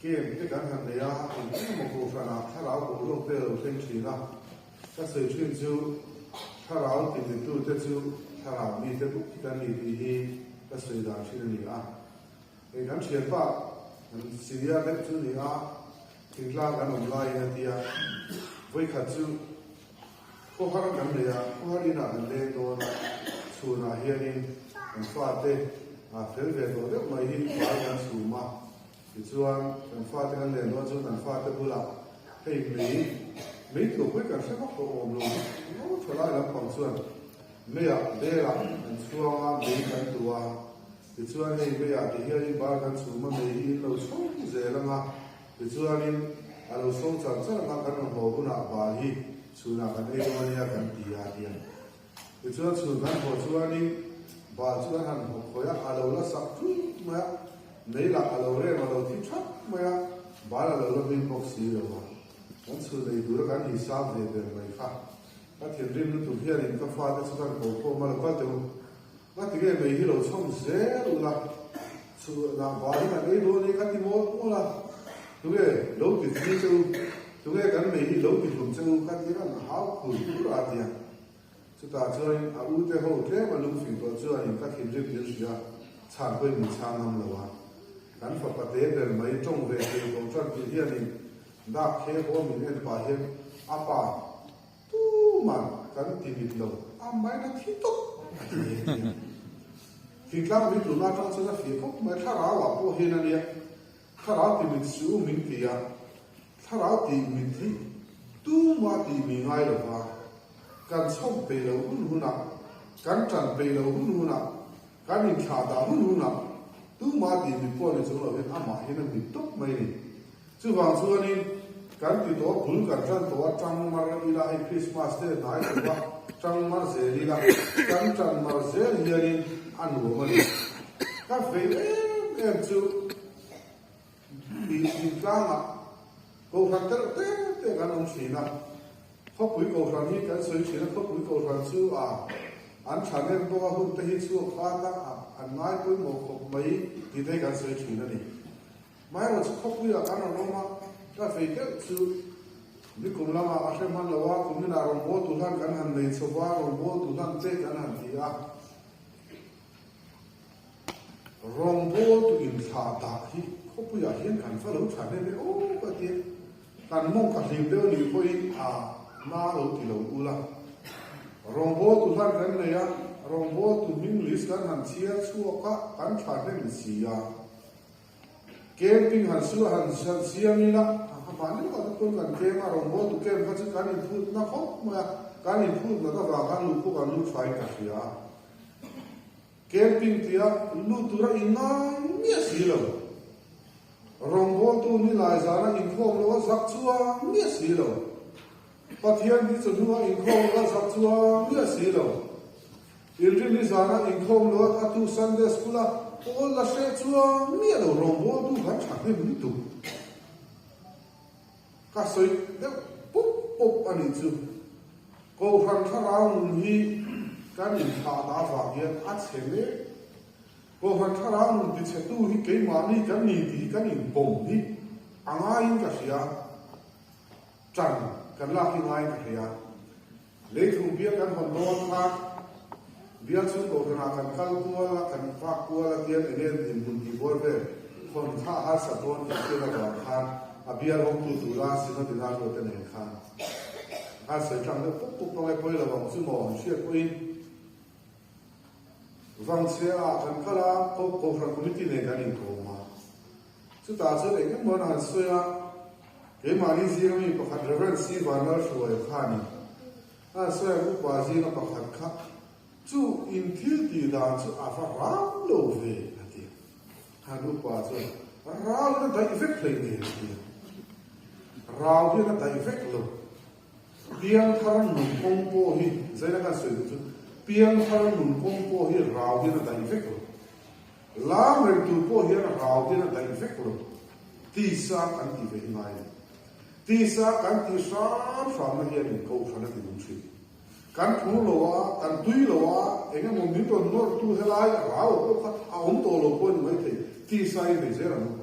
Camp te kan han nei a, eng emaw kohhranah thlarau boruak te a lo thleng thin a, ka sawi thin chu thlarau timitute chu thlarau mite bawk hi kan ni tih hi ka sawi dan thin a ni a. Hei kan thianpa kan senior deuh chu ni a, thingtlang kan awm laiin a tia, vawikhat chu khawhar kan nei a, khawhar inah kan leng dawn a, chhunah hianin kan fate fel ve tawh deuh mai hi bai kan chhum a, tichuan kan fate kan len dawn chuan kan fate bulah hei mei mei tur pawh hi kan hre vak tawh awm lo, ngo tha lai lampang chuan meiah belah kan chhuang a, mei kan tu a. Tichuan hei meiah ti hianin bar kan chhum a, mei hi in lo sawm zel ang a, tichuanin a lo sawm char char ang a, kan rawn haw hunah bar hi chhunah kan ei dawn ania kan ti a hian. Tichuan chhun kan haw chuanin bar chu kan han haw khawih a, a lo la sak thut mai a, mei lah a lo rem a lo thi thap mai a, bar a lo la hmin bawk si lo a, kan chhun ei tura kan hisap ve ber mai kha. Ka thinrim lutuk hianin ka fate chu kan ko khawm a, lo kal teh u. Nga ti nge mei hi lo chhawm zel ula, chhuhna val hi kan ei dawn e ka ti mawl mawl a, tunge lo ti hlim che u, tunge kan mei hi lo ti hlum che u ka ti ran hau khur khur a tia. Chutah chuanin a u te ho tlem a lungfing tawh chuanin ka thinrim thil hria, chhan pawhin min chhang ngam lo a. Kan fapa te ber mai tawng ve thei tawh tan tih hianin dak khe haw min en pah hian a pa, Tuman kan ti mit lo, a maina thi tawp a ti nghe nghe a. Thingtlang min tuna atang chuan a fih khawp mai, thlarau ah pawh hian a nia, thlarau ti mit suh u min ti a, thlarau tih mit hi tuma tih mi ngai lo va, kan chhawm peih lo hun hunah, kan tan peih lo hun hunah, kan inthlah dah hun hunah tuma tih mit pawh ni chung lo hian amah hian a mit tawp mai a ni. Chuvang chuanin kan ti tawh bul kan tan tawh a tang mar ila hei Christmas te hnai tawh a tang mar zel ila kan tan mar zel hianin a nuam a ni. Ka vei em em chu tih thingtlangah kohhran tereuh te te kan awm thin a, khawpui kohhran hi kan sawi thin a, khawpui kohhran chu a an thahnem bawk a hun te hi chhuak khat a an ngai pawimawh khawp mai tih te hi kan sawi thin a ni. Hmaerawh chu khawpuiah kan rawn awm a, ka vei deuh chu nikum lamah a hre hman lo a, kuminah rawngbâwl tu hlan kan han nei chho va, rawngbâwl tu hlan te kan han ti a. Rawngbâwl tu inthlah dah hi khawpuiah hian kan va lo tha hnem e aw ka ti a, kan mawng ka hlim deuh anih pawhin a na lo ti lo ula. Rawngbâwl tu hlan kan nei a, rawngbâwl tu hming list kan han chhiar chhuak a, kan tha hnem si a. Camping han su han han siam ila, a mahni lawkah te pawn kan camp a, rawngbâwl tu camp kha chu kan inphut na khawp mai a, kan inphut nat avang khan luhkhuk an lut thain ka hria a. Camping tia lut tura inngai miah si lo. Rawngbâwltu ni lai zana inkhawm lo a zak chuang miah si lo. Pathian hi chawhnu a inkhawm lo a zak chuang miah si lo. Inrinni zana inkhawm lo a tu Sunday School a pawl la hre chuang miah lo rawngbawltu kan tha hnem lutuk. Ka sawi deuh pup pup a nih chu. Kohhran thlarau nun hi kan inthlah dah avang hian a chhe mek. Kohhran thlarau nun tichhetu hi keimahni kan ni tih hi kan inpawm hi a ngaiin ka hria. Ṭan kan lak hi ngaiin ka hria. Leithum bial kan hawn dawn kha bial chhung kohhranah kan kal kual a, kan vak kual a tian enge dinhmun tih bual vel hawn kha a harsat dawn tih hriat avang khan a bial hawngtu tura Synod in a ruat nen khan khan sawi tlang deuh pup pup ang e pawi lo ang chu maw an hriat pawhin Vangchhia ah kan kal a, Kohhran Committee nen kan inkawm a. Chutah chuan eng emaw an han sawi a, keimahni zinga mi pakhat Rev. C. Vanlalhruaia khanin a han sawi a, upa zinga pakhat kha chu in thil tih dan chu a va rau lo ve a ti a. Khan upa chuan rau in a daih vek hlei nen a ti a. Rau hian a daih vek lo. Piangthar nun kawng pawh hi, zaina khan sawi duh chu, piangthar nun kawng pawh hi rau hian a daih vek lo. Lam reng tur pawh hian rau hian a daih vek lo. Tisa kan tih ve hi ngai a ni. Tisa kan tih hram hramna hian in kohhran a ti nung thin. Kan phur lo a, kan tui lo a, eng emaw min rawn nawrtu helai rau pawh kha a awm tawh lo pawh a ni maithei. Tisa hi nei zel ang u.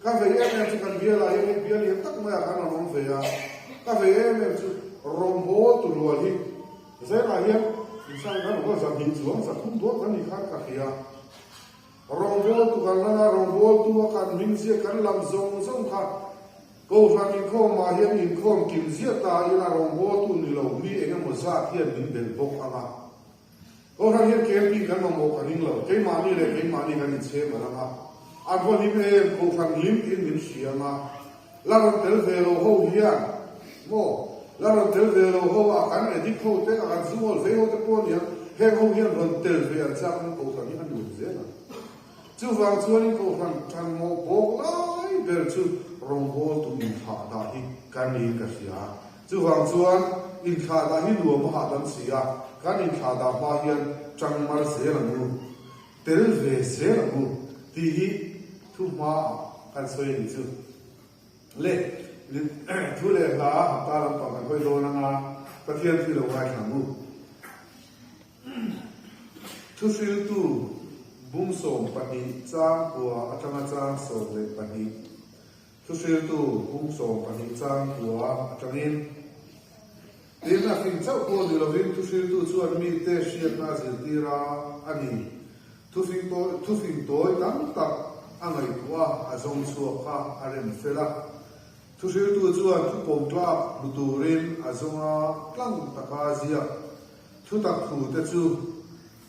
Ka vei em em chu kan bialah hian hei bial lian tak maiah kan rawn awm ve a, ka vei em em chu rawngbawl tu rual hi zelah hian insang kan awm a, 200 chuang 300 dawn kan nih khan ka hria. Rawngbawl tu kan lan a, rawngbawl tu a kan hming ziak kan lam zawng zawng kha Kohhran inkhawmah hian inkhawm kim ziah ta ila rawngbawl tu ni lo mi eng emaw zat hian min belh bawk ang a. Kohhran hian camping kan mamawh ka ring lo, keimahni leh keimahni kan inchhem a lang a, an va hlim em, kohhran hlim tiin min hria ang a, la rawn tel ve lo ho hian maw, la rawn tel ve lo ho a kan edit ho te, a kan zungawl vei ho te pawh aniang, heng ho hian rawn tel ve an chak ang kohhran hi a nuam zel ang. Chuvang chuanin kohhran ṭanmawh bawk lai ber chu rawngbawltu inthlah dah hi ka niin ka hria. Chuvang chuan inthlah dah hi nuam a hahdam si a, kan inthlah dah hma hian ṭang mar zel ang u, tel ve zel ang u tih hi thu hmaah kan sawi a nih chu. Le, thu leh hla hapta lampang kan hawi dawn anga Pathian thu lo ngaithla ang u. Thuhriltu bung 12 chang kua atanga chang 12. Thuhriltu bung 12 chang kua atangin. Tin, a fing chauh pawh ni lovin thuhriltu chuan mite hriatna a zirtir a a ni. Thufing tawi thufing tawi tam tak a ngaihtuah a, a zawng chhuak kha a rem fel a. Thuhriltu chuan thupawm tlak hmu turin a zawng a, tlang taka a ziak. Thutak thu te chu,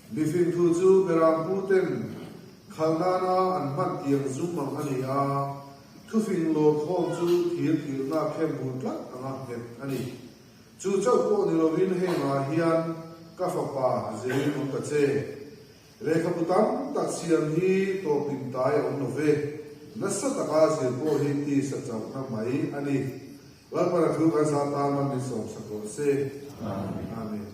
Mifing thu chu Berampu ten khal nana an hman tiang zum ang a ni a, thufing lawr khawm chu thir thirna khem bur tlat anga nghet a ni. Chu chauh pawh ni lovin hengah hian ka fapa zirin awm ta che. Lehkhabu tam tak siam hi tawpin tai a awm lo ve, nasa taka zir pawh hi tisa chauhna mai a ni. Lalpana thu kan sa tan man min sawmsak rawh se. Amen.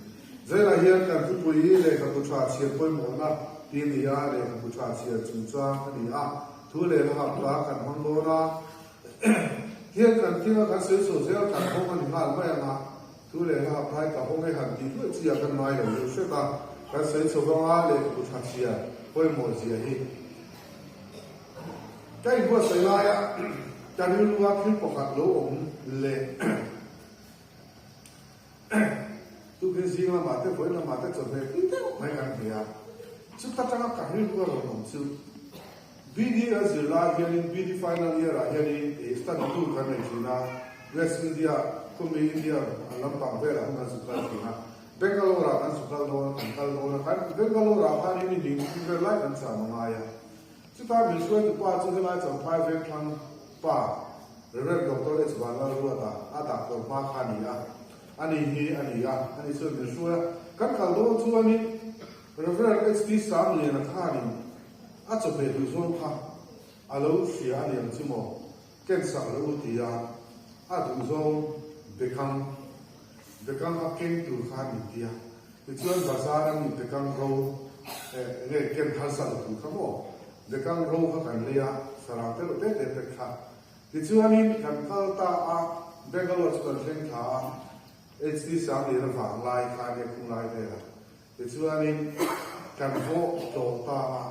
Zailah hian kan thupui hi lehkhabu tha chhiar pawimawhna ti a ni a, lehkhabu tha chhiar chungchang a ni a, thu leh hla hapta kan hmang dawn a, hian kan thil a kan sawi chho zel kan hawng a ni nghal mai ang a, thu leh hla hapta hi ka hawng e han tih hluai chi ah kan ngai lo deuh hret a, kan sawi chho vang a lehkhabu tha chhiar pawimawh zia hi. Ka inbuatsaih laia ka rilrua thil pakhat lo awm leh tukin zing lamah te vawiin lamah te chawhmeh pui deuh mai kan hmu a, chuta tanga ka rilrua rawn awm chu BD a zir lai hianin BD final year ah hianin study tour kan nei thin a, West India khawmi India lampang velah hun kan zuk kal thin a, Bangalore ah kan zuk kal dawn a, kan kal dawn a, kan Bangalore ah khanin ni hnih vel lai kan cham a ngai a. Chutah min hruaitu pa chu helai Champhai Vengthlang pa Rev. Doctor H. Vanlalruata a doctor hma kha a ni a, ani hi a ni a, ani chuan min hruai a. Kan kal dawn chuanin Rev. HT Sangliana khanin a chawhmeh duhzawng kha a lo hria a ni ang chu maw, ken sak lo u ti a, a duhzawng bekang, bekang kha keng tur khan min ti a. Tichuan bazar a mi bekang ro eh nge ken harsa lo tur kha maw? Bekang ro kha kan lei a, sarang te reuh te te pek kha. Tichuanin kan kal ta a, Bangalore chu kan thleng thla a, HT Sangliana vang lai kha a nia khung lai vel a. Tichuanin kan vawh tlawh ta a,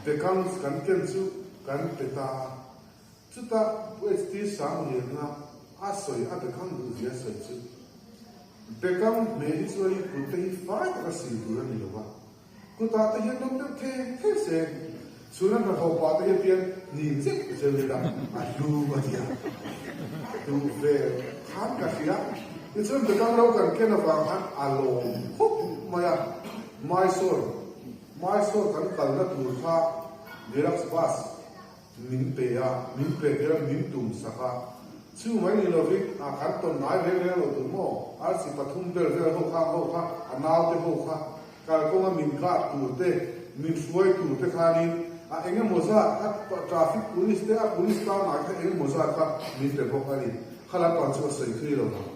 bekang kan ken chu kan pe ta a. Chutah Pu HT Sangliana a sawi a bekang duh zia sawi chu. Bekang hmeh hi chuan i kut te hi fai taka sil tur a ni lo va, kutah te hian dawm deuh the the se, chhuna hnathawh pah te hian pian nin zeuh zeuh ila a hlu a tia duh ve khan ka hria. Tichuan bekang ro kan ken avang khan a lawm khawp mai a, Mysore Mysore kan kalna tur kha Deluxe bus Min pe a, min pe tir a, min tum sak a. Chu mai ni lovin a kan tawn ngai reng reng lo tur maw? Arsi pathum vel vel ho kha ho kha, a naute ho kha, kalkawnga min kah tur te, min hruai tur te khanin a eng emaw zat a traffic police te, a police pangngai kha eng emaw zat kha min pe bawk a ni. Kha lampang chu a sawi thui lo vang.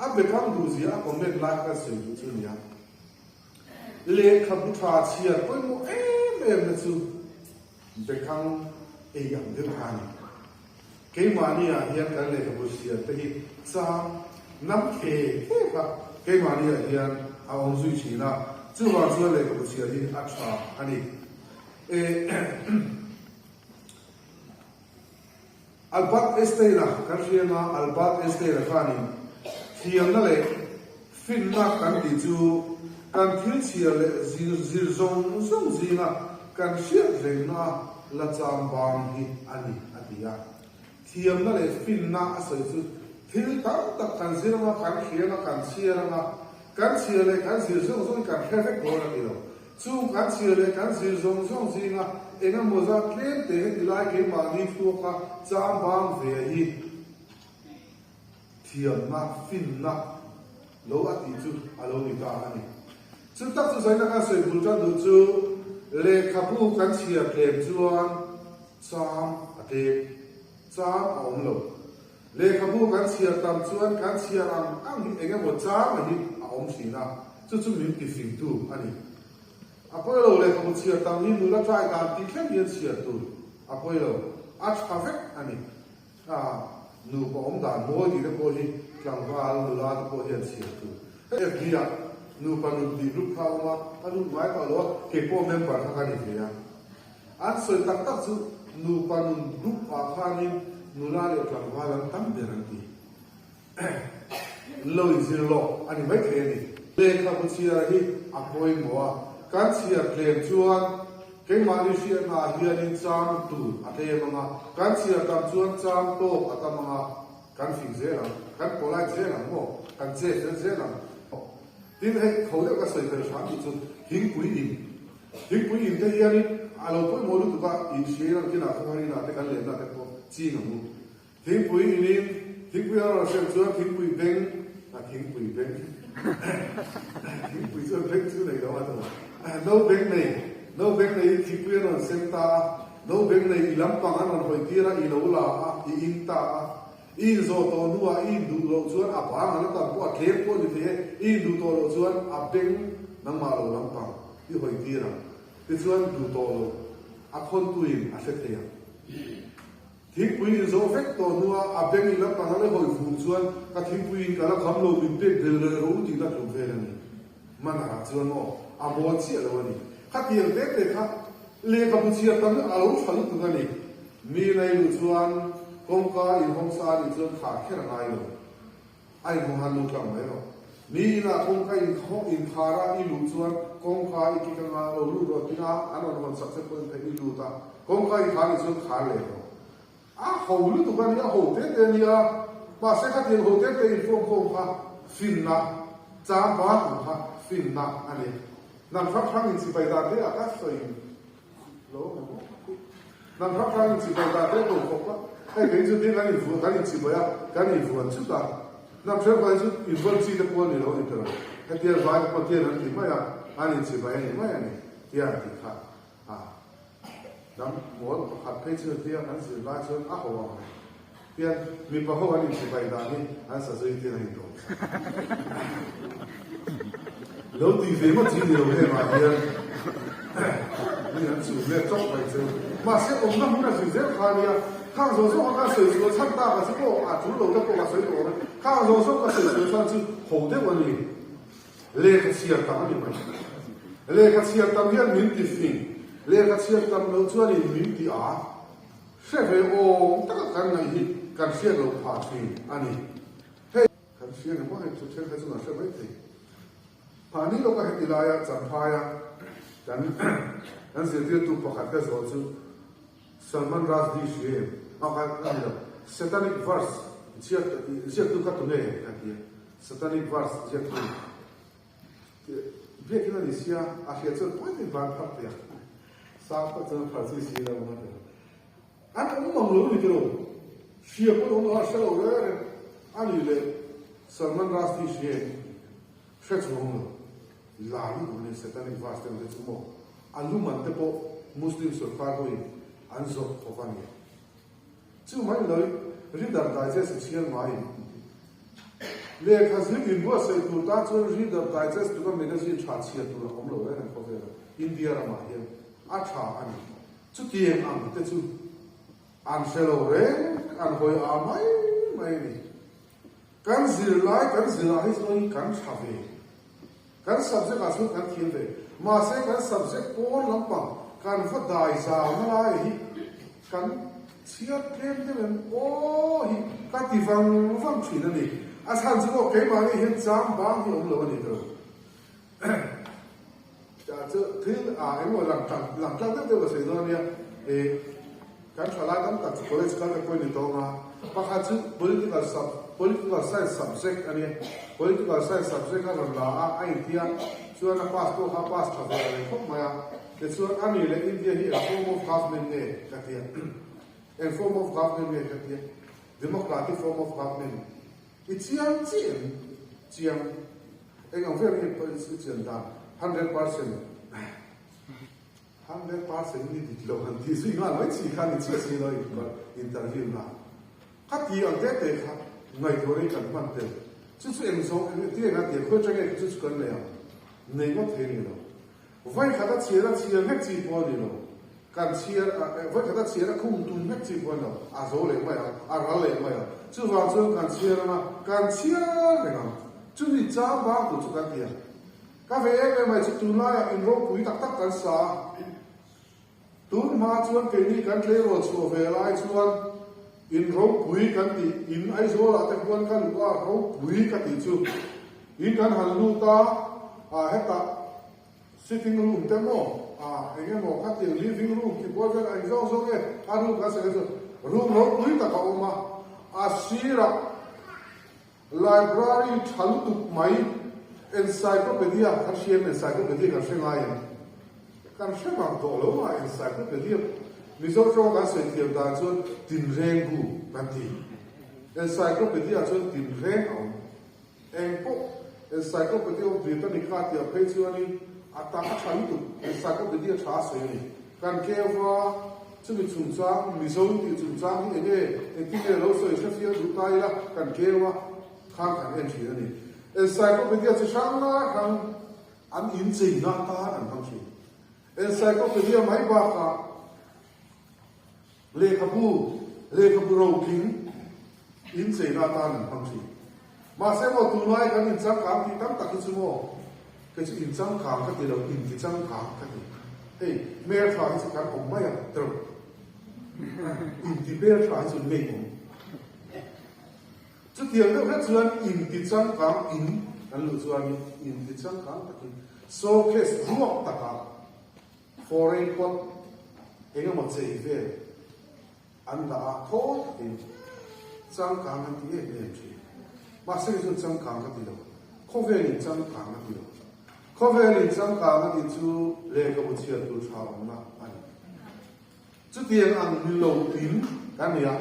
A bekang duhzia a comment lai kha kan sawi duh chu nia. Lehkhabu tha chhiar pawimawh em em na chu Bekang ei ang deuh kha a ni. Keimahni ah hian kan lehkhabu siam te hi chang nam the the kha keimahni ah hian a awm zui thin a, chuvang chuan lehkhabu chhiar hi a tha a ni. Albert Einstein-a kan hria anga Albert Einstein-a khanin thiamna leh finna kan tih chu kan thil chhiar leh zir zir zawng zawng zinga kan hriat rengna la cham bang hi a ni a ti a. Thiamna leh finna a sawi chu thil tam tak kan zir anga, kan hria anga, kan chhiar anga, kan chhiar leh kan zir zawng zawng hi kan hre vek dawn a ti lo. Chung kan chhiar leh kan zir zawng zawng zinga eng emaw zat tlem te heti lai keimahni thluaka chang bang ve hi thiamna, finna lo a tih chu a lo ni ta a ni. Chu tak chu zaina kan sawi bul tan duh chu lehkhabu kan chhiar tlem chuan chang a tlem, chang a awm lo. Lehkhabu kan chhiar tam chuan kan chhiar ang ang hi eng emaw chang a hi a awm thin a, chu chu min ti fingtu a ni. A pawi lo lehkhabu chhiar tam hi nula trai dan tih thleng hian chhiar tur a pawi lo, a tha vek a ni. A nupa awm dan mawi tih te pawh hi tlangval nula te pawh hian chhiar tur. FB ah nupa nun tih group kha a awm a, ka lut ngai tawh lo a, keipawh member kha ka ni ve a. An sawi tak tak chu nupa nun group ah khanin nula leh tlangval an tam ber an ti. Lo inzir lawk a ni maithei a ni. Lehkhabu chhiar hi a pawimawh a, kan chhiar tlem chuan keimahni hriatna ah hianin chang tur a tlem ang a, kan chhiar tam chuan chang tawk a tam ang a, kan fing zel ang, kan polite zel ang maw, kan che fel zel ang. Tin hei tho deuh ka sawi fel hram tih chu thingpui in Thingpui in te hianin a lo pawimawh lutuk a, inhriain ang kinah khawhar inah te kan lenna te pawh ching ang u. Thingpui inin thingpui a rawn hrem chuan thingpui beng, a thingpui beng, thingpui chuan beng chu nei lo a tawh, no beng nei, no beng neiin thingpui a rawn sem ta a, no beng nei i lampang an rawn hawi tir a, i lo la a, i in ta a, i inzawh tawh hnuah i induh loh chuan a bang a la tam pawh a tlem pawh a ni thei e, i induh tawh loh chuan a beng nangmah lo lampang i hawi tir ang, tichuan duh tawh lo a khawntuin a hre thei ang. Thingpui inzawh vek tawh hnua a beng i lampang a la hawi vur chuan ka thingpui in ka la kham lo min pek bel reh ro tihna tluk vel a ni. Manarah chuan maw a mawl chiah lo a ni. Khatiang te te kha lehkhabu chhiar tam a lo tha lutuk a ni. Mi nei luh chuan kawngka inhawng sa a nih chuan khar kher a ngai lo. A inhawng han lut tlang mai rawh. Mi inah kawngka inkhar a i luh chuan kawngka i kik anga lo lut rawh tina an rawn hawn sak che pawhin phei i lut a, kawngka i khar nih chuan khar leh rawh. A ho lutuk a ni, a ho te te a nia, mahse khatiang ho te te infuam khawm kha finna, chang ban ang kha finna a ni. Hnam hrang hrang inchibai dan te ah ka sawi Lo ang maw? Hnam hrang hrang inchibai dah te ko khawp a, hei kei chu tin an invuan kan inchibai a, kan invuan chut a, hnam hrang hrang hi chu invuan chi te pawh a ni lo a ni tawh lo, hetiang vai te pawh tian an ti mai a, an inchibai a ni mai a ni tia an tih kha a hnam mawl pakhat phei chu tia kan zir lai chuan a ho ang reng. Tian mipa ho an inchibai dan hi an sa zui tir a indawm sak. Lo tih ve ngawt chi ni lo heng ah hian mi an chum let tawk mai chu. Mahse awmna hmun a zir zel kha a nia, khang zawng zawng a ka sawi sual chhan tak a chu pawh a tul lo te pawh ka sawi tawh awm e. Khang zawng zawng ka sawi sual chhan chu ho deuh a ni. Lehkha chhiar tam a ni mai. Lehkha chhiar tam hian min ti fing, lehkha chhiar tam loh chuanin min ti a. Hre ve awm taka kan ngaih hi kan hriat loh phah thin a ni. Hei kan hria ni maw hei chu thenkhat chu kan hre mai thei. Phahni lawka heti laia Champhaia kan kan zirtirtu pakhat ka zawh chu Salman Rushdie hria em? A kha a ni lo. Satanic verse ziak ziaktu kha tunge ka ti a. Satanic verse ziaktu biakin a ni sia a hriat chuan pawi tak van phar teh a. Sang pawh chuan phar chi si lo ang a ti. An awm mang lo ni tiraw? Hria pawh awm lo a hre lo reng reng a ni leh Salman Rushdie hria em? Hre chuang lo. La lutuk a ni Satanic verse te ang te chu maw? A luman te pawh Muslim sorkar hoin an zawrh khawp a ni. Chu mai lo Reader Digest i chhiar ngai in lehkha zir inbuatsaih tur tan chuan Reader Digest tuna magazine tha chhiar tur a awm lo reng reng khawvel a, India ramah hian a tha a ni. Chutiang ang te chu an hre lo reng, an hawi a mai mai a ni. Kan zirlai kan zirah hi chuan kan tha ve. Kan subject ah chuan kan thiam ve. Mahse kan subject pawn lampang kan va dai zau na lai hi kan. Chhiar tlem deuh em aw hi ka ti vang vang thin a ni. A chhan chu maw keimahni hian chang bang hi awm lo a ni tawh. Chu thil ah engemaw lang tlang lang tlang deuh deuh ka sawi dawn a nia. Ih kan thalai tam tak chu college kal te pawh ni tawng a, pakhat chu political sub political science subject a nia. Political science subject a rawn la a, a intia chuan a pass pawh kha a pass tha ve a reng khawp mai a. Tichuan, a ni leh India hi eng form of government nge ka ti a? Eng form of government nge ka ti a? Democratic form of government. I chiang chiah em? Chiang. Eng ang vel nge i chian dan? 100%. 100% ni dik lo han tih zui nghal mai chi kha ni chiah si lo interview na. Ka ti ang te te kha ngaihtuah rei kan hman tel. Chu chu eng zawng eng ti eng a ti a, khawi atang nge chu chu kan nei ang? Nei ngawt thei ni lo. Vawikhat a chhiar a chhiar vek chi pawh a ni lo. Kan chhiar a, vawikhat a chhiar a khum tum vek chi pawh a ni lo. A zo leh mai ang, a ral leh mai ang. Chuvang chuan kan chhiar ang a, kan chhiar reng ang. Chumi chang bang tur chu kan ti a. Ka ve em em mai chu tunlaiah inropui tak tak kan sa a. Tun hma chuan keini kan tleirawl chhuah ve lai chuan in ropui kan tih, in Aizawlah te khuan ka luh a, ropui ka tih chu. In kan han lut a, ah hetah sitting room te maw, ah eng emaw khatiang living room tih buai vel eng zawng zawng nge a room kan sawi chu room ropui tak a awm a, a sirah Library tha lutuk mai, encyclopedia kan hria em? Encyclopedia kan hre ngai em? Kan hre bang tawh lo a, encyclopedia Mizo tawng kan sawi thiam dan chuan tinreng bu kan ti. Encyclopedia chuan tinreng a awm. Eng pawh encyclopedia of Britannica tih ah phei chuanin a tak a tha lutuk, encyclopedia tha a sawi a ni. Kan keuva chumi chungchang, Mizo tih chungchang hi enge, engtin nge lo sawi hre fiah duh ta ila kan keuva khan kan en thin a ni. Encyclopedia chi hrang hrang an incheina atan an hmang thin. Encyclopedia mai bakah Lehkhabu, lehkhabu rotling incheina atan an hmang thin. Mahse maw tunlai kan inchangkang tih tam tak hi chu maw, kei chu inchangkang ka ti lo, intichangkang ka ti. Hei, hmeltha hi chu kan awm mai a, tawrh. Intihmeltha hi chu nei awm. Chutiang deuh hlek chuan intichangkang in kan luh chuanin intichangkang takin showcase ruak takah Foreign pot eng emaw chei vel an dah a, thawi takin changkang an ti em em thin. Mahse kei chuan changkang ka ti lo, khawvelin changkang a ti lo. Khawvelin changkang a tih chu lehkhabu chhiar tur tha awmna a ni. Chutiang ang ni lo in kan ni a,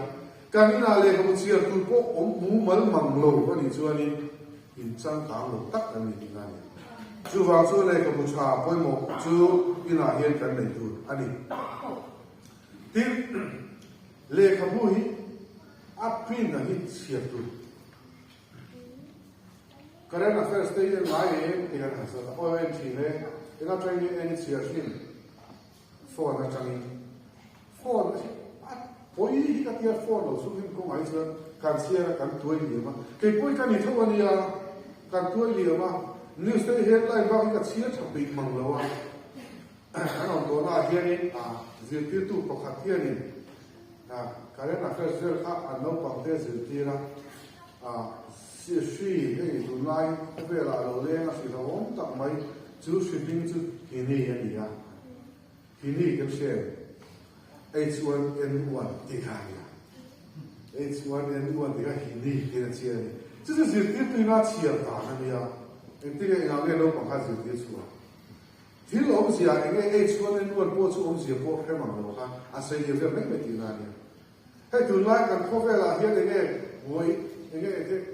kan inah lehkhabu chhiar tur pawh awm mumal mang lo a nih chuanin in changkang lo tak kan ni tihna a ni. Chuvang chu lehkhabu tha pawimawh chu inah hian kan nei tur a ni. Tin, lehkhabu hi a print ang hi chhiar tur. Current affairs te hi en ngai em tih kan han sawi a, aw en thin e, eng atangin nge en i chhiar thin? Phone atangin phone a pawi hi ka tia phone lo chhung hian kawngah hi chuan kan chhiar a kan tuai liam a kei pawh hi ka ni tho a nia kan tuai liam a news te hi headline bak hi ka chhiar tha peih mang lo a kan awm tawh naah hianin a zirtirtu pakhat hianin a current affairs vel kha an naupang te zirtir a a hri hei tunlai khawvelah a lo leng a hri hlauhawm tak mai chu hri hming chu hini a ni a. Hini kan hria em? H1N1 tih kha a nia. H1N1 tih kha hini tiin a chhiar a ni. Chu chu zirtirtuina a chhiar dan a nia. Engtin nge engah nge naupang kha zirtir chhuah? Thil awmzia eng nge H1N1 pawh chu awmzia pawh hrem ang lo kha a sawi liam vel mai mai tihna a nia. Hei tunlai kan khawvelah hian eng nge buai eng nge eng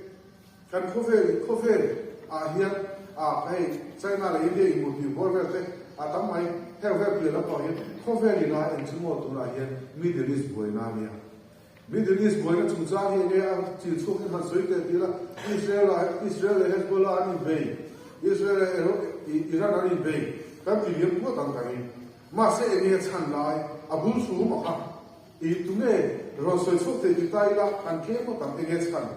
Kan khawvel khawvel ah hian ah hei China leh India in mutpui bawr vel te a tam mai heng vel piah lampang hian khawvel in a eng chu maw tunah hian Middle East buaina a nia. Middle East buaina chungchang hi enge a chin chhuak in han sawi teh tih la Israel ah Israel leh Hezbollah an inbei Israel leh Iran an inbei kan ti liam puat ang ka ring. Mahse enge a chhan lai a bul thu a kha i tunge rawn sawi chhuak thei ti ta ila kan tlem ngawt ang enge chhan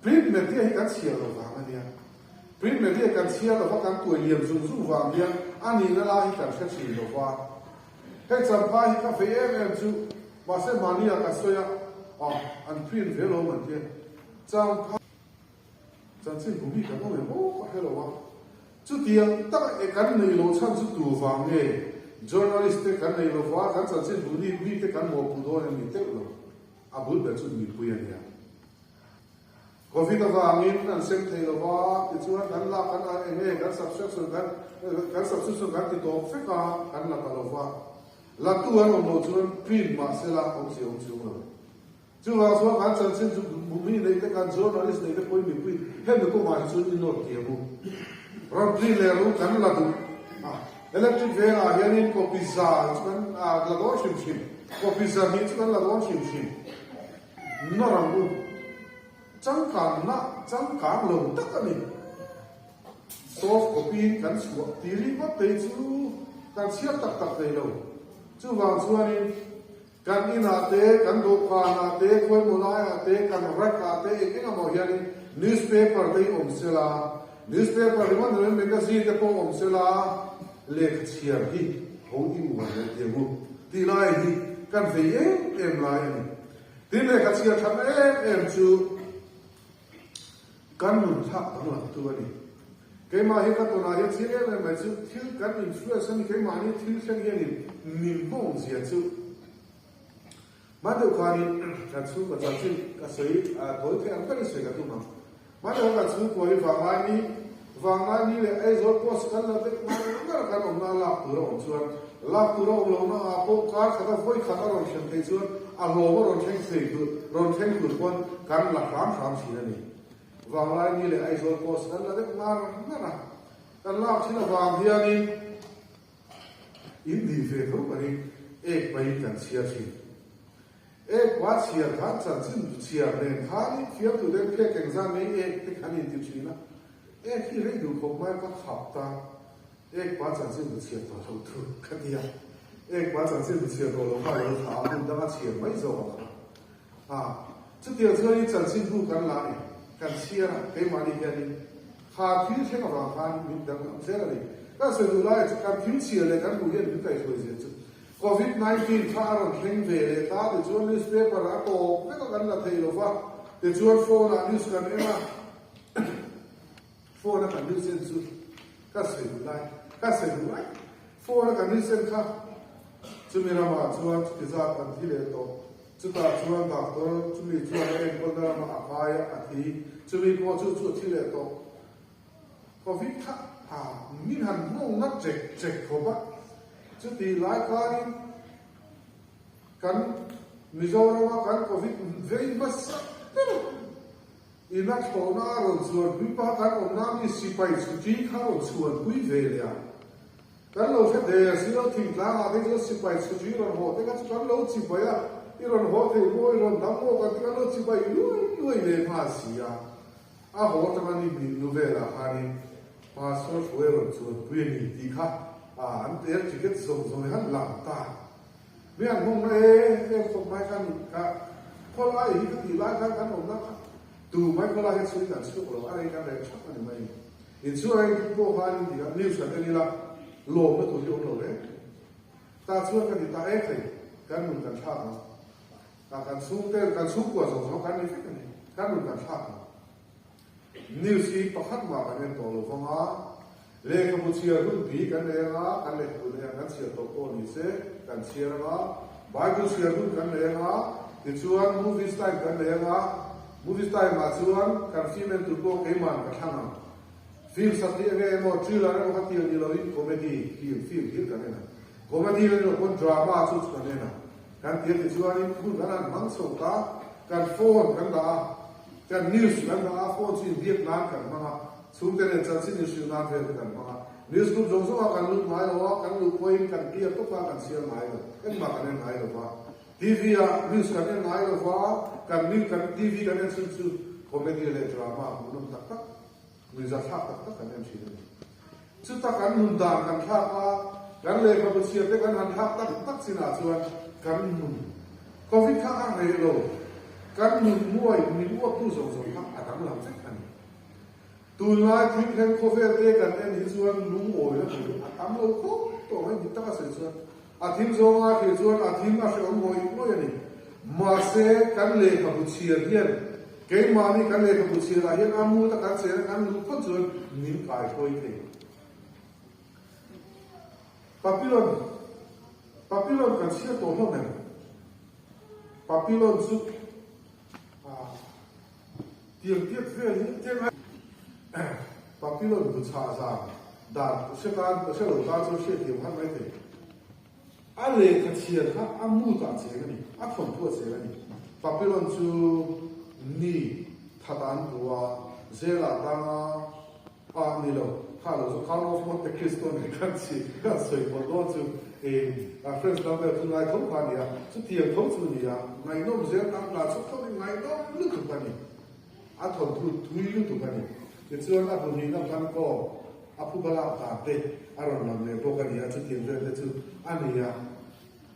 Print media hi kan chhiar lo vang a nia. Print media kan chhiar lova kan tuai liam zung zung vang hian a nihna lai hi kan hre thin lo va. Hei Champhai hi ka vei em em chu. Mahse mahni ah ka sawi a, ah an print ve lo an tia. Changphai chanchin bu mi kan awm em aw ka hre lo a. Chutiang tak e kan neih loh chhan chu tu vang nge? Journalist te kan nei lova, kan chanchin bu ni mi te kan mawhpuh dawn em ni teuh lo. A bul ber chu mipui a nia. Covid avangin an sem thei lova, tichuan kan lak kan a eng nge kan subscription kan kan subscription kan ti tawp vek a, kan la ta lova. Latu an awm loh chuan print mahsela awmzia awm chuang lo. Chuvang chuan kan chanchin chu mi nei te kan journalist nei te pawhin mipui hemi kawngah hi chuan i nawr thiam u. Rawn print leh ru kan la duh a, electric vengah hianin copy za chu kan la dawn hrim hrim, copy za hnih chu kan la dawn hrim hrim. Nawr ang u. Changkanna changkang lo tak a ni. Soft copy in kan chhuah ti ringawt te chu kan chhiat tak tak thei lo. Chuvang chuanin kan inah te, kan dawhkanah te, khawimaw laiah te, kan rack ah te eng eng amaw hianin newspaper te hi awm sela, newspaper ringawt ni loin magazine te pawh awm sela, lehkha chhiar hi ho i uar leh teh u tih lai hi kan vei em em lai a ni. Tin lehkha chhiar that em em chu kan nun thlak danglam tu a ni. Keimah hi ka tawnah hian thil em em mai chu thil kan influence a ni, keimahni thil thleng hianin min nghawng zia chu Hma deuh khanin kan chhungkaw chanchin ka sawi tawi theih ang berin sawi ka tum ang. Hma deuh khan kan chhungkua hi Vanglaini, Vanglaini leh Aizawl post kan la vek ngar ngar kan awmna a lak tur a awm chuan lak tur a awm lohna ah pawh kar khata vawi khat a rawn thleng theih chuan a hlawm a rawn thleng thei tur rawn thleng tur pawn kan la hram hram thin a ni. Vanglaini leh Aizawl post kan la vek ngar ngar a, kan lak thin avang hianin In nih ve tho ka ring, ek pahin kan chhiar thin. Ek pa chhiar khan chanchin bu chhiar nen khanin fiamtu den phek engzah mai ek te khan inti thin a, ek hi rei duh khawp mai ka khap ta, ek pa chanchin bu chhiar tawh lo tur ka ti a, ek pa chanchin bu chhiar tawh lo kha a lo tha a, hmun danga chhiar mai zawk ang kha. A, chutiang chuan i chanchinbu kan la ni, kan chhiar a, keimahni hianin kha thil thleng avang khan min danglam zel a ni. Kan sawi duh laiah chu kan thil chhiar leh kan hmuh hian min kaihhruai zel chu Covid 19 kha a rawn thleng ve leh ta tichuan newspaper a tawp vek a kan la thei lo va, tichuan phone ah news kan en a, phone a kan news en chu ka sawi duh lai, ka sawi duh lai, phone a kan news en kha chumi ramah chuan chuti zat kan thi leh tawh. Chutah chuan doctor chumi chuan a enkawlna ramah a kai a, a thi. Chumi pawh chu chu a thi leh tawh. Covid kha a min han nghawng na chek chek khawp a. Chutih lai kanin kan Mizorama kan Covid vei hmasa ber a, ina thlawhna a rawn chuanpui paha kan awmna mi sipai chhuti kha a rawn chhuanpui ve leh a. Kan lo hre der si lo, thingtlang ah te chuan sipai chhuti rawn haw te kha chu kan lo chibai a, i rawn haw thei maw, i rawn dam maw kan ti kan lo chibai luai luai leh nghal si a. A haw atanga ni hnih hnu velah khanin Pastor Hruai rawn chuanpui a ni tih kha an air ticket zawng zawng hi han lang ta. Mi an hmawng na em em khawp mai khan ka khawlai hi ka tih lai khan kan awmna kha tu mai khawlai hi chhui kan chhuak lo, a rei kan reh thap a ni mai. Inchhung a in pawh khan in dik a, news kan en ila, lawmna tur hi awm lo reng. Tah chuan ka ti ta e thei, kan nun kan thlak ang. Tah kan chhungte, kan chhungkua zawng zawng kan ni vek a ni, kan nun kan thlak ang. News hi pakhat mah kan en tawh lo vang a, lehkhabu chhiar hun bi kan nei ang a, kan lehkhabu nei ang kan chhiar tawh pawh ni se, kan chhiar ang a, Bible chhiar hun kan nei ang a, tichuan movies time kan nei ang a, Movies time ah chuan kan film en tur pawh keiman ka thlang ang. Film satliah nge emaw thriller emaw kha tir ni loin comedy film film hlir kan en ang. Comedy la ni lo pawn drama chu chu kan en ang. Kan tir ti chuanin hun kan han hmang chho ta, kan phone kan dah a, kan news kan dah a, phone chu inbiak nan kan hmang a, chhungte nen chanchin inhrilh nan vel te kan hmang a. News group zawng zawng ah kan lut ngai lo a, kan luh pawhin kan clear tawp a, kan chhiar ngai lo, engmah kan en ngai lo va. TV ah news kan en ngai lo va, kan news kan TV kan en chhun chu comedy leh drama hmuhnawm tak tak, nuihza thlak tak tak kan en thin a ni. Chuta kan nun dan kan thlak a, kan lehkhabu chhiar te kan han thlak tak tak chinah chuan kan nun Covid kha a reh lo, kan nun muai min uaptu zawng zawng kha a danglam vek a ni. Tunlai thil thleng khawvel te kan en hi chuan lungawina tur a tam lo khawp tawh mai dik taka sawi chuan. A thim zawnga thlir chuan a thim a hrehawm ngawih ngawih a ni. Mahse, kan lehkhabu chhiar hian keimahni kan lehkhabu chhiarah hian a muta kan chena kan luh phawt chuan min kaihruai thei. Papillon, Papillon kan chhiar tawh hlawm em? Papillon chu tiang tiat vel hi tiang a Papillon bu chhah zan dan hre tan hre lo tan chuan hriat thiam har mai thei. A lehkha chhiar kha a mut ah cheng a ni, a thawnthu a cheng a ni. Papillon chu ni that an pu a, zel ah tang a, Ah ni lo, kha lo chu Count of Monte Cristo nen khan chi kan sawi pawlh dawn chu e a French lam vel chu ngai tho kha a ni a, chutiang tho chu a ni a, ngaihnawm zel tak lah chhuk tho in ngaihnawm lutuk a ni, a thawnthu thui lutuk a ni. Tichuan a hmuhnihna ban kawm a phuba lak dan te a rawn lang leh bawk a ni a, chutiang vel te chu a ni a,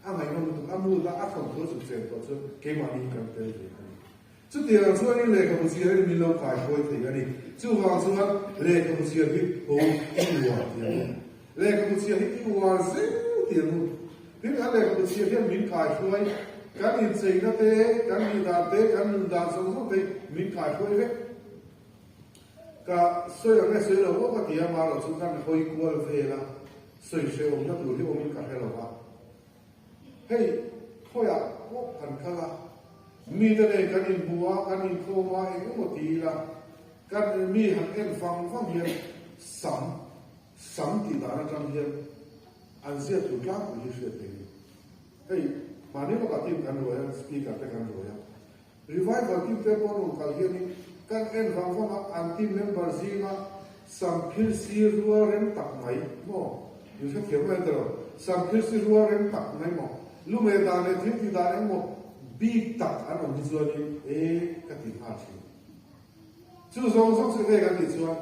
a ngaihnawm lutuk, a mood a a thawnthu a zuk chen tawh chuan keimahni hi kan tel ve a ni. Chutiang chuanin lehkhabu chhiar hi min lo kaihruai thei a ni. Chuvang chuan lehkhabu chhiar hi ho i uar ti ang u. Lehkhabu chhiar hi i uar zel ti ang u. Tin, kan lehkhabu chhiar hian min kaihruai, kan incheina te, kan nih dan te, kan nun dan zawng zawng te min kaihruai vek. Ka sawi ang e sawi lo aw ka ti a, marawh chu kan hawi kual vel a, sawi hrehawmna tur hi awmin ka hre lo va. Hei, khawiah pawh kan kal a, mite nen kan inhmu a, kan inkhawm a, eng emaw ti ila, kan mi han en vang vang hian sam, sam tih dan atang hian an ziak tur tlangpui hi hriat theih a ni. Hei, mahni lawkah team kan ruai a, speaker te kan ruai a. Revival team te pawh an rawn kal hianin kan en vang vang a, an team member zinga sam phir si rual rem tak mai maw? In hrethiam mai ta lo. Sam phir si rual rem tak mai maw? Lumeh dan leh thil tih dan eng maw bik tak an awm hi chuanin e ka ti nghal thin. Chu zawng zawng chu enge kan tih chuan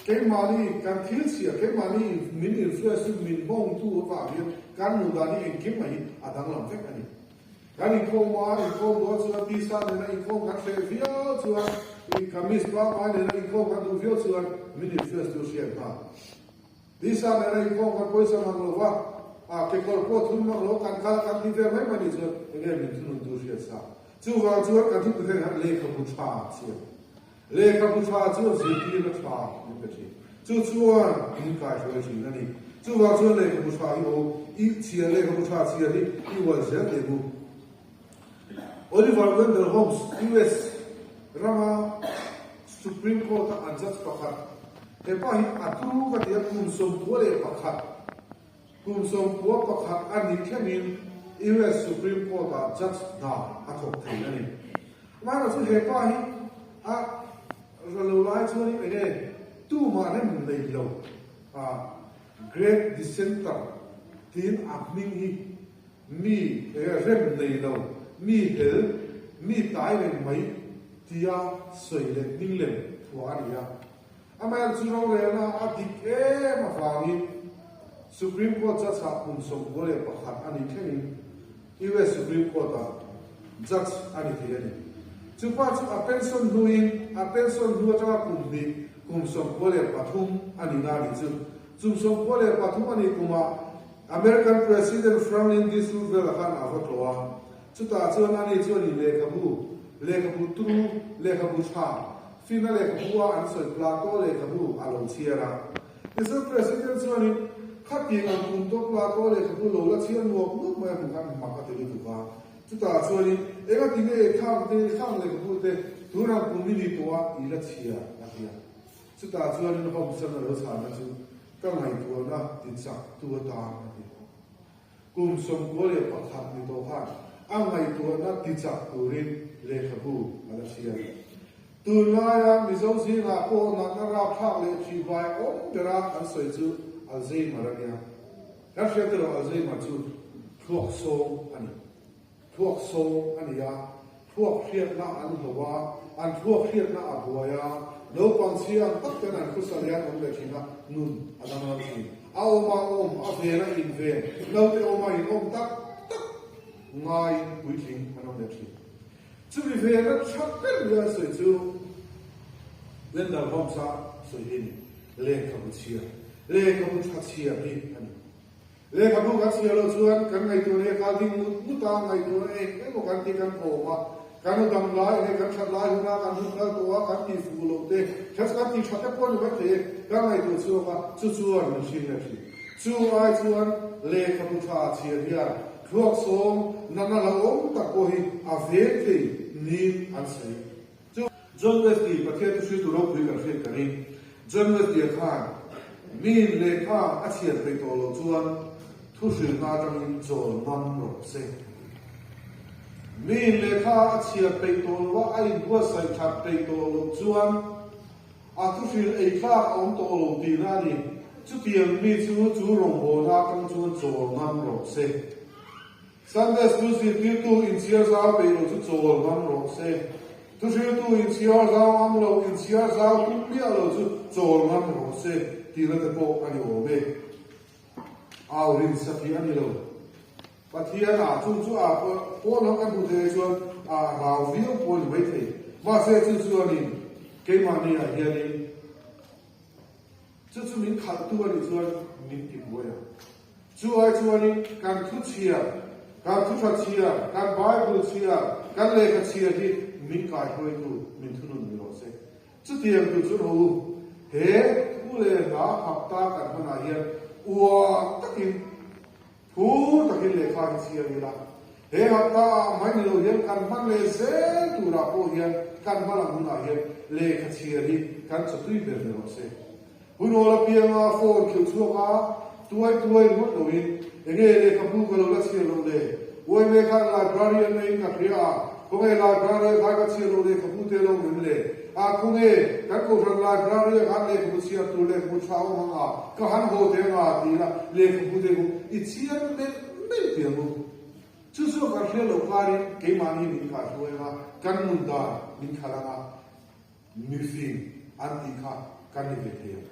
keimahni kan thil chhia, keimahni min influence tu, min nghawngtu avang hian kan hmuh dan hi engkim mai hi a danglam vek a ni. Kan inkhawm a, inkhawm dawn chuan tisa nena inkhawm kan hreh viau chuan, kamis pangngai nena inkhawm kan duh viau chuan min influence tu hriat nghal. Tisa nena inkhawm kan pawisa mang lo va, a kekawr pawh thun mang lo kan kal a kan ti vel mai mai nih chuan enge min thunun tu hriat sa. Chuvang chuan kan thutna thei khan lehkhabu tha chhiat. Lehkhabu tha chuan zirtirna tha min pe thin. Chu chuan min kaihruai thin a ni. Chuvang chuan lehkhabu tha hi aw i chhiar lehkhabu tha chhiar hi i ual zel teh bu. Oliver Wendell Holmes, US rama Supreme Court-a an judge pakhat, hepa hi a turu ka ti a, kum 91, Kum 91 a nih thlengin US Supreme Court-ah judge hna a thawk thei a ni. Amaherawhchu he pa hi a ra lo lai chuanin eng nge tumah rem nei lo a Great Dissenter tiin a hming hi mi eng nge rem nei lo, mi hel, mi tai reng mai tia sawi leh hming lem phuah a ni a. Amaherawhchu rorelna a dik em avangin Supreme Court judge ah kum 91 a nih thlengin US Supreme Court ah judge a ni thei a ni. Chupa chu a pension hnuin a pension hnu atanga kum hnih kum 93 a nihna a nih chu. Chum 93 a nih kumah American President Franklin D. Roosevelt a khan a va tlawh a. Chutah chuan ani chuan in lehkhabu, lehkhabu turu, lehkhabu tha, Fina lehkhabu a an sawi Plato lehkhabu a lo chhiar a. Tichuan President chuanin khatiang an kum tawh Plato lehkhabu lo la chhiar nuap nuap mai a hmuh khan mak a ti lutuk a. Chutah chuanin engati nge khang te, khang lehkhabu te tunah kum i ni tawh a i la chhiar a ti a. Chutah chuanin Hobson a lo chhanna chu ka ngaihtuahna ti chak tu atan a ti. Kum 91 ni tawh khan a ngaihtuahna tichak turin lehkhabu a la chhiar. Tunlaia Mizo zingah pawh natna rapthlak leh thihvai awm bera an sawi chu Alzheimer a nia. Kan hriat erawh Alzheimer chu thluak sawng a ni. Thluak sawng a ni a, thluak hriatna an hlo a, an thluak hriatna a buai a, naupang chhia ang tak ten an khusa leh an awm leh thin a, nun a danglam thin. A awm a awm, a ven a inven, naute awm a inawm tak tak ngaiin puitling an awm leh thin. Chumi vena tha ber nia an sawi chu Wendell Holmes-a sawi hi a ni, lehkhabu chhiar, lehkhabu tha chhiar hi a ni. Lehkhabu kan chhiar loh chuan kan ngaihtuahna hi a kal ding ngut ngut a, ngaihtuahna eng emaw kan tih kan kawm a, kan u dam lai leh kan that lai huna kan hun kal tawh a, kan tih fuh loh te, that kan tih that te pawh a ni mai thei e, kan ngaihtuah chhuak a, chu chuan min hring leh thin. Chu ai chuan lehkhabu tha chhiar hian thluak sawm natna hlauhawm tak pawh hi a veng thei niin an sawi. Chu John Wesley, Pathian thu hriltu ropui kan hriat ka ring. John Wesley-a khan miin lehkha a chhiar peih tawh loh chuan thu hrilhna atangin chawl ngam rawh se. Miin lehkha a chhiar peih tawh loh a, a inbuatsaih that peih tawh loh chuan a thu hrilh ei thlak a awm tawh lo tihna a ni. Chutiang mi chu chu rawngbawlna atang chuan chawl ngam rawh se. Sunday School zirtirtu inchhiar zau peih lo chu chawl ngam rawh se. Thuhriltu inchhiar zau ngam lo, inchhiar zau tum miah lo chu chawl ngam rawh se tihna te pawh a ni awm e. Au rin sak hi a ni lo. Pathian ah chung chu a pawn ang kan hmuh theih ai chuan a rau viau pawh a ni maithei. Mahse chu chuanin keimahni ah hianin Chu chu min khalhtu a nih chuan min ti buai ang. Chu ai chuanin kan thu chhiar, kan thu tha chhiar, kan Bible chhiar, kan lehkha chhiar hi min kaihruaitu, min thunun ni rawh se. Chutiang tur chuan haw u, he thu leh hla hapta kan hmanah hian uar takin, Phur takin lehkha hi chhiar ila, he hapta ah mai ni lo hian kan hman leh zel turah pawh hian kan hma lam hunah hian lehkha chhiar hi kan chawtui ber ni rawh se. Hun awl apianga phone kheuh chhuak a, tuai tuai ngawt loin enge lehkhabu ka lo la chhiar loh le? Uaime khan library an neiin ka hria a, khawnge library ah khan ka chhiar loh lehkhabu te lo awm em le? A khawnge kan kohhran library ah khan lehkhabu chhiar tur lehkhabu tha awm ang a, ka han haw teh ang a ti ila lehkhabu te khu i chhiar melh melh tih ang u. Chu chu kan hriat loh karin keimahni min kaihruai ang a, kan nun dan min khalh ang a, mifing an tih kha kan ni ve thei ang.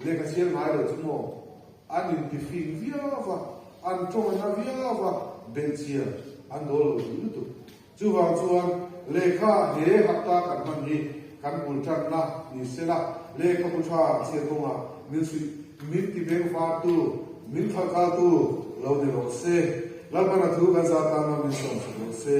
Lehkha chhiar ngai lo chu maw an intifing viau va, an tawng a na viau va, belhchian an dawl lo duh lutuk. Chuvang chuan lehkha he hapta kan hman hi kan bul tanna ni sela, lehkhabu tha chhiar kawngah min suih, min ti bengvartu, min khalhkaltu lo ni rawh se. Lalpana thu kan zah tana min sawmsak rawh se.